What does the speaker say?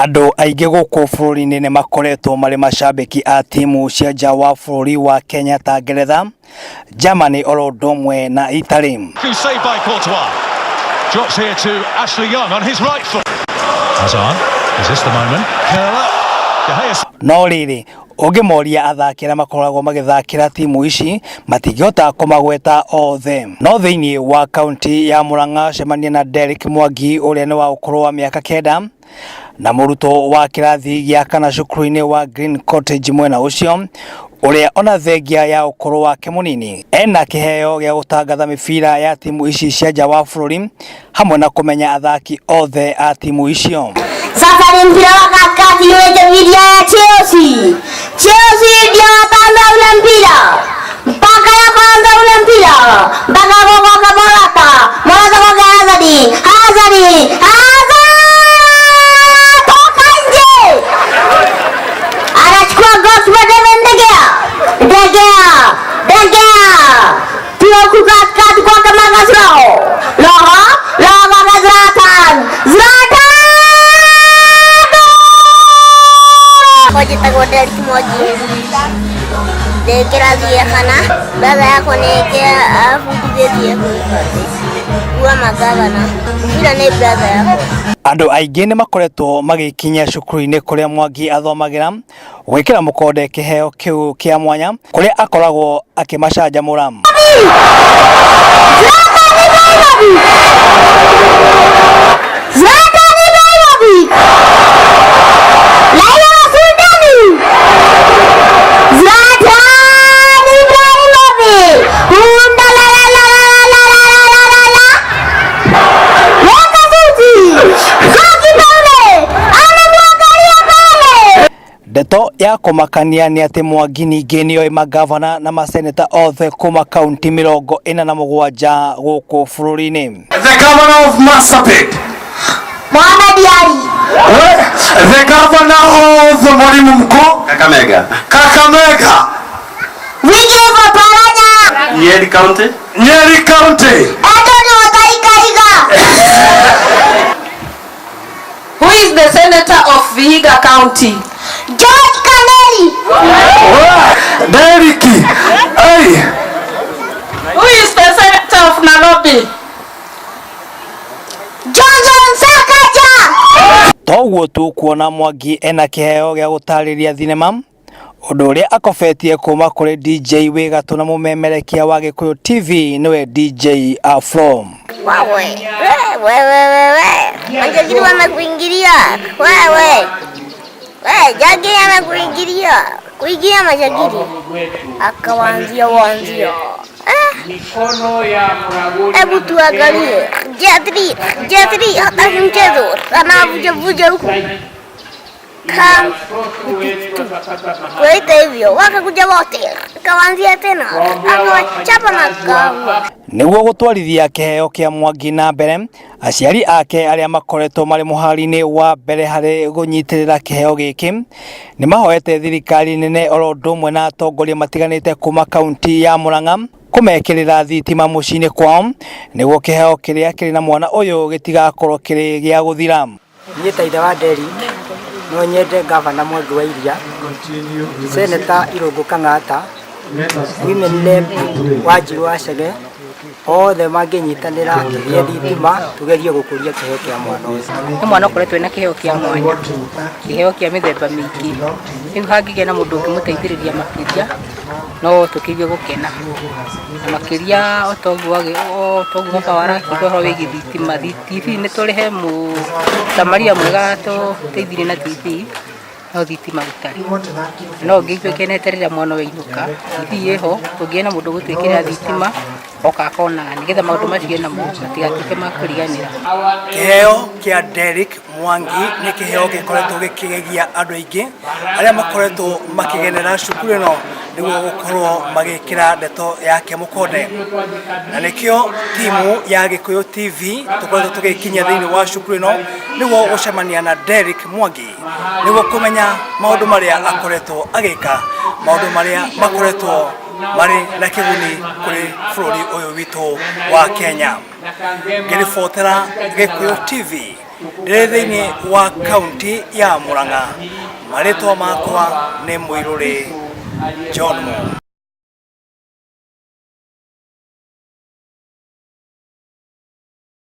Andũ aingĩ gũkũ bũrũri-inĩ nĩ makoretwo marĩ macambĩki a timu cia nja wa bũrũri wa Kenya ta Ngeretha, Germany oro ũndũ ũmwe na Italy. Saved by Courtois. Drops here to Ashley Young on his right foot. Hazard, is this the moment? Curler. De Gea. No rĩrĩ, ũngĩmoria athaki arĩa makoragwo magĩthakĩra timu ici matingĩhota kũmagweta othe. No thĩinĩ wa kaunti ya Murang'a cemania na Derrick Mwangi ũrĩa nĩ wa ũkũrũ wa mĩaka 9 na mũrutwo wa kĩrathi gĩa kana cukuru-inĩ wa Green Cottage mwena ũcio ũrĩa ona thengia ya ũkũrũ wake mũnini ena kĩheo gĩa gũtangatha mĩbira ya timu ici cia nja wa bũrũri hamwe na kũmenya athaki othe a timu icio. Sasa ni mpira wa katikati iweke media ya Chelsea. Chelsea ndio wataanza ule mpira. Mpaka ya kwanza ule mpira. Mpaka kwa kwa Morata. Morata kwa Hazard. Hazard. Hazard! Toka nje. Anachukua goalkeeper David De Gea. De Gea. De Gea. Pia huku katikati kwa Marcus Rojo. Rojo. Rojo kwa Zlatan. Zlatan! Njĩtagwo Derrick Mwangi ndĩ kĩrathi gĩa kana. Brother yakwa nĩ abundithĩtie kuua magavana. Mũbira nĩ brother yakwa. Andũ aingĩ nĩ makoretwo magĩkinya cukuru-inĩ kũrĩa Mwangi athomagĩra gwĩkĩra mũkonde kĩheo kĩu kĩa mwanya kũrĩa akoragwo akĩmacanjamũra. Zlatan Ibrahimovic! Zlatan Ibrahimovic! Raia wa Sudani! Zlatan Ibrahimovic! Hunda la la la la la la la la la la! Weka suti! Goalkeeper ule anamwangalia pale! Ndeto ya kũmakania nĩ atĩ Mwangi ningĩ nĩoĩ magavana na maseneta othe kuma kaunti 47 gũkũ bũrũri-inĩ. The governor of Marsabit. Mohamed Ali. The governor of Mwalimu Mkuu Kakamega. Kakamega. Wycliffe Oparanya. Nyeri County. Nyeri County. Anthony Wakai Kahiga. Who is the senator of Vihiga County? George Kaneri. Derrick. Hey. Who is the senator of Nairobi? Johnson Sakaja. Toguo tu kuona Mwangi ena kĩheo gĩa gũtarĩria thinema ũndũ ũrĩa akobetie kuma kũrĩ DJ wĩ gatũ na mũmemerekia wa Gĩkũyũ TV nĩwe DJ Afro. Wewe, wewe, wewe. Majagiri wamekuingilia. Wewe. We, jagiri amekuingilia. Kuingia majagiri. Akawaanzia waanzia. Hebu tuangalie. Jetri, Jetri hata mchezo. Anavuja vuja huku. Kam kuita hivyo wakakuja wote akawaanzia tena akawachapa na kawa. Nĩguo gũtwarithia kĩheo kĩa Mwangi na mbere aciari ake arĩa makoretwo marĩ mũhari-inĩ wa mbere harĩ gũnyitĩrĩra kĩheo gĩkĩ nĩ mahoete thirikari nene oro ũndũ ũmwe na atongoria matiganĩte kuma kaunti ya Murang'a kũmekĩrĩra thitima mũciĩ-inĩ kwao nĩguo kĩheo kĩrĩa kĩrĩ na mwana ũyũ gĩtigakorwo kĩrĩ gĩa gũthira. Niĩ ta ithe wa Derrick no nyende gavana Mwangi wa Iria, Senator Irũngũ Kang'ata, Women Rep Wanjiru wa Chege, othe mangĩnyitanĩra tũgĩe thitima tũgerie gũkũria kĩheo kĩa mwana ũyũ. Nĩ mwana ũkoretwo ena kĩheo kĩa mwanya, kĩheo kĩa mĩthemba mĩingĩ. Rĩu hangĩgĩa na mũndũ ũngĩmũteithĩrĩria makĩria no tũkĩigue gũkena. Na makĩria o ta ũguo baba wao arakiuga ũhoro wĩgiĩ thitima, TV nĩ tũrĩhe mũsamaria mwega tũteithirie na TV no thitima gũtarĩ. No ngĩigue ngenete rĩrĩa mwana ũyũ ainũka, TV ĩho, kũngĩgĩa na mũndũ ũgũtwĩkĩrĩra thitima oka akonaga nĩgetha maũndũ macio enamo matigatuĩke ma kũriganĩra. Kĩheo kĩa Derrick Mwangi nĩ kĩheo gĩkoretwo gĩkĩgegia andũ aingĩ arĩa makoretwo makĩgenera cukuru ĩno nĩguo gũkorwo magĩkĩra ndeto yake mũkonde, na nĩkĩo timu ya Gĩkũyũ TV tũkoretwo tũgĩkinyia thĩinĩ wa cukuru ĩno nĩguo gũcemania na Derrick Mwangi nĩguo kũmenya maũndũ marĩa akoretwo agĩka, maũndũ marĩa makoretwo marĩ na kĩguni kũrĩ bũrũri ũyũ witũ wa Kenya. Ngĩribotera Gĩkũyũ TV. Ndĩrĩ thĩinĩ wa kaunti ya Murang'a, marĩtwa makwa nĩ Mũirũrĩ John Mo.